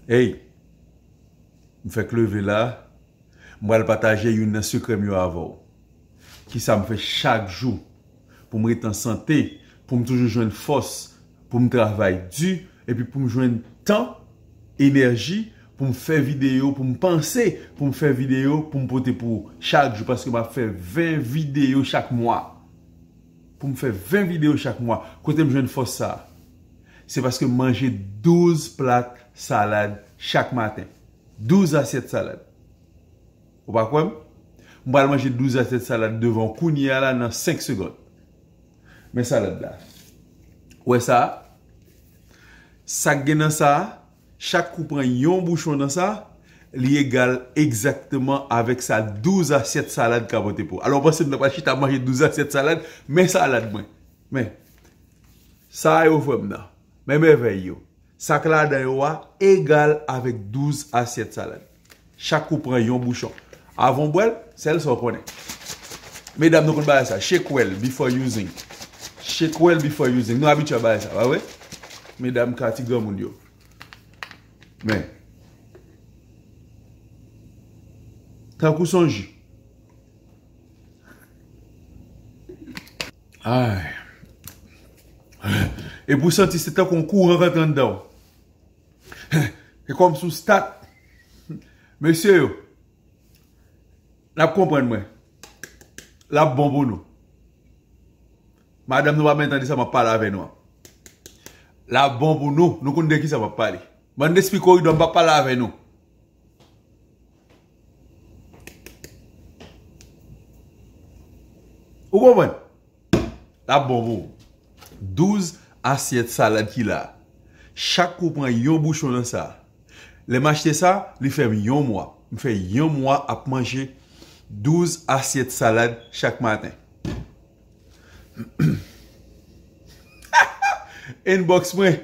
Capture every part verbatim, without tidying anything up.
Hey, m fèk leve la, m pral pataje youn nan sekrè m yo avè w. Kisa m fè chak jou pou m ret an sante, pou m toujou jwenn fòs, pou m travay di, epi pou m jwenn tan, enèji, pou m fè videyo, pou m panse, pou m fè videyo, pou m pote pou ou chak jou, paske m ap fè ven videyo chak mwa. Pou m fè ven videyo chak mwa. Kote m jwenn fòs sa a? Se paske m manje douz plat salad chak maten. Douz asyèt salad. Ou pa kwè m? M pral manje douz asyèt salad devan w kounye a la nan senk segonn. Men salad la. Ou wè sa a? Sa k gen nan sa a, chak kou pran yon bouchon nan sa, li egal egzakteman avèk sa douz asyèt salad ka pote pou ou. Alò, w panse m nan pral chita manje douz asyèt salad? Men salad mwen. Men. Sa a yo, frè m nan. Men mèvèy yo. Sa k ladan yo a egal avèk douz asyèt salad. Chak kou pran yon bouchon. Avan w bwè l, sèl sa w konnen. Medam, nou konn bagay sa. Shake well before using. Shake well before using. Nou abitye a bagay sa, pa vre? Medam ka ti granmoun yo. Men. Tankou sonji. Ay. Epi w santi se tankou yon kouran k antre anndan w. Se kòmsi w stat. Mesye yo, n ap konprann mwen. L ap bon pou nou. Madanm nou pa menm tande sa m ap pale avè nou an. L ap bon pou nou. Nou konn de kisa m ap pale. Bann lespri koridò, m p ap pale avè nou. Ou konprann? L ap bon pou ou. Douz asyèt salad ki la a. Chak kou pran yon bouchon nan sa. Lè m achte sa, li fè m yon mwa. M fè yon mwa ap manje douz asyèt salad chak maten. Inbox mwen,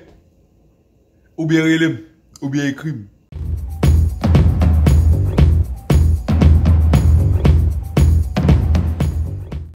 oubyen rele m, oubyen ekri m.